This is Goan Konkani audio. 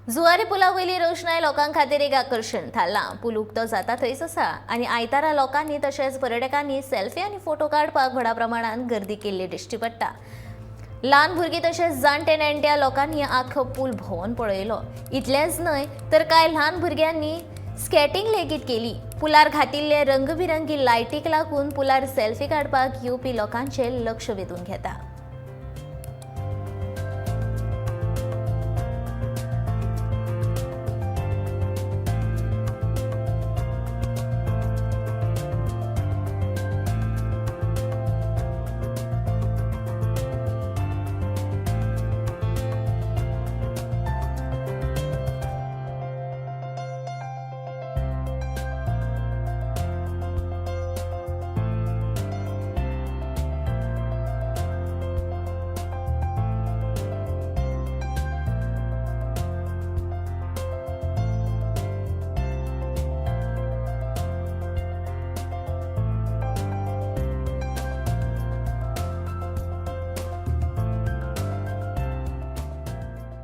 जुवारी पुला वयली रोषणाय लोकां खातीर एक आकर्शण थारलां. पूल उक्तो जाता थंयच आसा आनी आयतारा लोकांनी तशेंच पर्यटकांनी सेल्फी आनी फोटो काडपाक व्हडा प्रमाणात गर्दी केल्ली दिश्टी पडटा. ल्हान भुरगीं तशेंच जाणटे नेणट्या लोकांनी आख्खो पूल भोंवन पळयलो. इतलेंच न्हय तर कांय ल्हान भुरग्यांनी स्केटिंग लेगीत केली. पुलार घातिल्ले रंगबिरंगी लायटीक लागून पुलार सेल्फी काडपाक येवपी लोकांचे लक्ष वेधून घेता.